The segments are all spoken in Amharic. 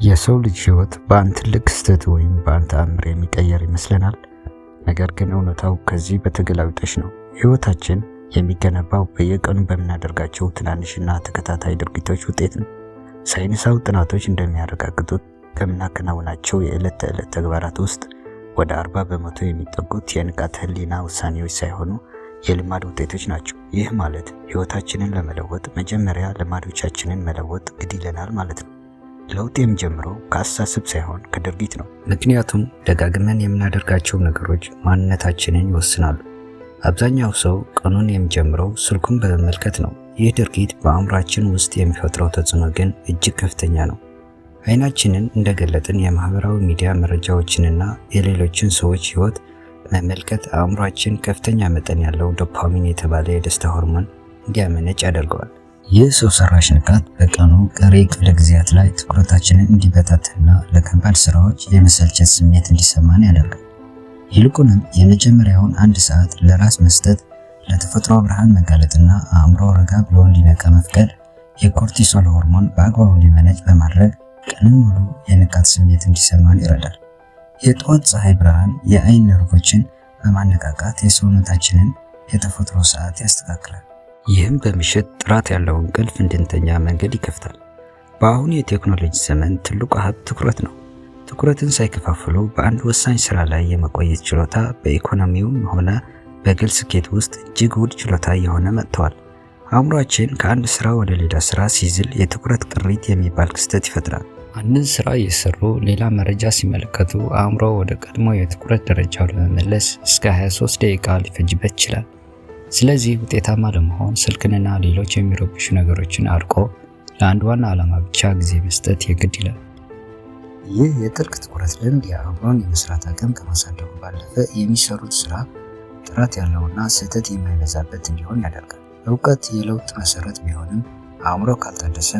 የሰው ልጅ ሕይወት በአንድ ትልቅ ክስተት ወይም በአንድ ተአምር የሚቀየር ይመስለናል። ነገር ግን እውነታው ከዚህ በተገላቢጦሽ ነው። ሕይወታችን የሚገነባው በየቀኑ በምናደርጋቸው ትናንሽና ተከታታይ ድርጊቶች ውጤት ነው። ሳይንሳዊ ጥናቶች እንደሚያረጋግጡት ከምናከናውናቸው የዕለት ተዕለት ተግባራት ውስጥ ወደ 40% የሚጠጉት የንቃተ ሕሊና ውሳኔዎች ሳይሆኑ የልማድ ውጤቶች ናቸው። ይህ ማለት ሕይወታችንን ለመለወጥ መጀመሪያ ልማዶቻችንን መለወጥ ግድ ይለናል ማለት ነው። ለውጥ የሚጀምረው ከአስተሳሰብ ሳይሆን ከድርጊት ነው። ምክንያቱም ደጋግመን የምናደርጋቸው ነገሮች ማንነታችንን ይወስናሉ። አብዛኛው ሰው ቀኑን የሚጀምረው ስልኩን በመመልከት ነው። ይህ ድርጊት በአእምሯችን ውስጥ የሚፈጥረው ተጽዕኖ ግን እጅግ ከፍተኛ ነው። አይናችንን እንደገለጥን የማህበራዊ ሚዲያ መረጃዎችንና የሌሎችን ሰዎች ሕይወት መመልከት አእምሯችን ከፍተኛ መጠን ያለው ዶፓሚን የተባለ የደስታ ሆርሞን እንዲያመነጭ ያደርገዋል። ይህ ሰው ሰራሽ ንቃት በቀኑ ቀሪ ክፍለ ጊዜያት ላይ ትኩረታችንን እንዲበታተንና ለከባድ ስራዎች የመሰልቸት ስሜት እንዲሰማን ያደርጋል። ይልቁንም የመጀመሪያውን አንድ ሰዓት ለራስ መስጠት፣ ለተፈጥሮ ብርሃን መጋለጥና አእምሮ ረጋ ብሎ እንዲነቃ መፍቀድ የኮርቲሶል ሆርሞን በአግባቡ እንዲመነጭ በማድረግ ቀንን ሙሉ የንቃት ስሜት እንዲሰማን ይረዳል። የጠዋት ፀሐይ ብርሃን የአይን ነርቮችን በማነቃቃት የሰውነታችንን የተፈጥሮ ሰዓት ያስተካክላል። ይህም በምሽት ጥራት ያለው እንቅልፍ እንድንተኛ መንገድ ይከፍታል። በአሁኑ የቴክኖሎጂ ዘመን ትልቁ ሀብት ትኩረት ነው። ትኩረትን ሳይከፋፍሉ በአንድ ወሳኝ ስራ ላይ የመቆየት ችሎታ በኢኮኖሚውም ሆነ በግል ስኬት ውስጥ እጅግ ውድ ችሎታ እየሆነ መጥተዋል። አእምሯችን ከአንድ ስራ ወደ ሌላ ስራ ሲዝል የትኩረት ቅሪት የሚባል ክስተት ይፈጥራል። አንድን ስራ እየሰሩ ሌላ መረጃ ሲመለከቱ አእምሮ ወደ ቀድሞ የትኩረት ደረጃው ለመመለስ እስከ 23 ደቂቃ ሊፈጅበት ይችላል። ስለዚህ ውጤታማ ለመሆን ስልክንና ሌሎች የሚረብሹ ነገሮችን አርቆ ለአንድ ዋና ዓላማ ብቻ ጊዜ መስጠት የግድ ይላል። ይህ የጥልቅ ትኩረት ልምድ የአእምሮን የመስራት አቅም ከማሳደጉ ባለፈ የሚሰሩት ስራ ጥራት ያለውና ስህተት የማይበዛበት እንዲሆን ያደርጋል። እውቀት የለውጥ መሰረት ቢሆንም አእምሮ ካልታደሰ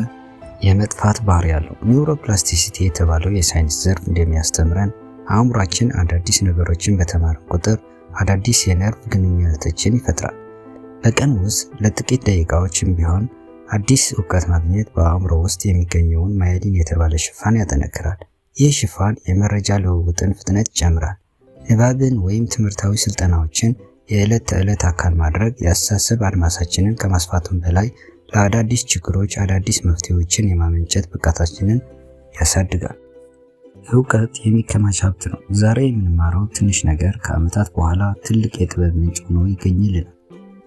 የመጥፋት ባህሪ ያለው። Neuroplasticity የተባለው የሳይንስ ዘርፍ እንደሚያስተምረን አእምሯችን አዳዲስ ነገሮችን በተማረ ቁጥር አዳዲስ የነርቭ ግንኙነቶችን ይፈጥራል። በቀን ውስጥ ለጥቂት ደቂቃዎችም ቢሆን አዲስ እውቀት ማግኘት በአእምሮ ውስጥ የሚገኘውን myelin የተባለ ሽፋን ያጠነክራል። ይህ ሽፋን የመረጃ ልውውጥን ፍጥነት ይጨምራል። ንባብን ወይም ትምህርታዊ ስልጠናዎችን የዕለት ተዕለት አካል ማድረግ የአስተሳሰብ አድማሳችንን ከማስፋቱም በላይ ለአዳዲስ ችግሮች አዳዲስ መፍትሄዎችን የማመንጨት ብቃታችንን ያሳድጋል። እውቀት የሚከማች ሀብት ነው። ዛሬ የምንማረው ትንሽ ነገር ከዓመታት በኋላ ትልቅ የጥበብ ምንጭ ሆኖ ይገኝልናል።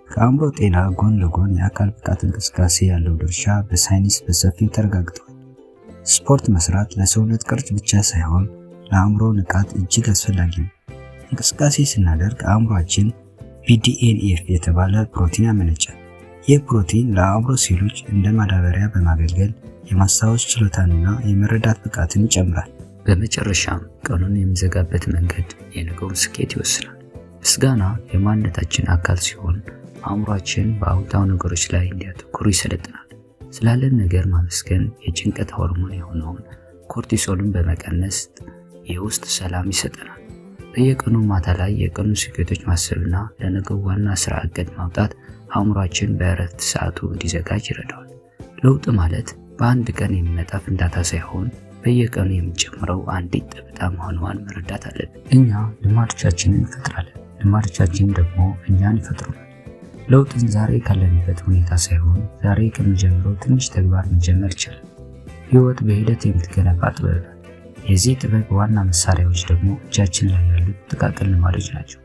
ከአእምሮ ጤና ጎን ለጎን የአካል ብቃት እንቅስቃሴ ያለው ድርሻ በሳይንስ በሰፊው ተረጋግጧል። ስፖርት መስራት ለሰውነት ቅርጽ ብቻ ሳይሆን ለአእምሮ ንቃት እጅግ አስፈላጊ ነው። እንቅስቃሴ ስናደርግ አእምሯችን BDNF የተባለ ፕሮቲን ያመነጫል። ይህ ፕሮቲን ለአእምሮ ሴሎች እንደ ማዳበሪያ በማገልገል የማስታወስ ችሎታንና የመረዳት ብቃትን ይጨምራል። በመጨረሻም ቀኑን የሚዘጋበት መንገድ የነገውን ስኬት ይወስናል። ምስጋና የማንነታችን አካል ሲሆን አእምሯችን በአዎንታዊ ነገሮች ላይ እንዲያተኩሩ ይሰለጥናል። ስላለን ነገር ማመስገን የጭንቀት ሆርሞን የሆነውን ኮርቲሶልን በመቀነስ የውስጥ ሰላም ይሰጠናል። በየቀኑ ማታ ላይ የቀኑ ስኬቶች ማሰብና ለነገው ዋና ስራ እቅድ ማውጣት አእምሯችን በእረፍት ሰዓቱ እንዲዘጋጅ ይረዳዋል። ለውጥ ማለት በአንድ ቀን የሚመጣ ፍንዳታ ሳይሆን በየቀኑ የሚጨምረው አንዲት ጠብታ መሆኗን መረዳት አለብን። እኛ ልማዶቻችንን እንፈጥራለን፣ ልማዶቻችን ደግሞ እኛን ይፈጥሩናል። ለውጥን ዛሬ ካለንበት ሁኔታ ሳይሆን ዛሬ ከምንጀምረው ትንሽ ተግባር መጀመር ይቻላል። ሕይወት በሂደት የምትገነባ ጥበብ ናት። የዚህ ጥበብ ዋና መሳሪያዎች ደግሞ እጃችን ላይ ያሉት ጥቃቅን ልማዶች ናቸው።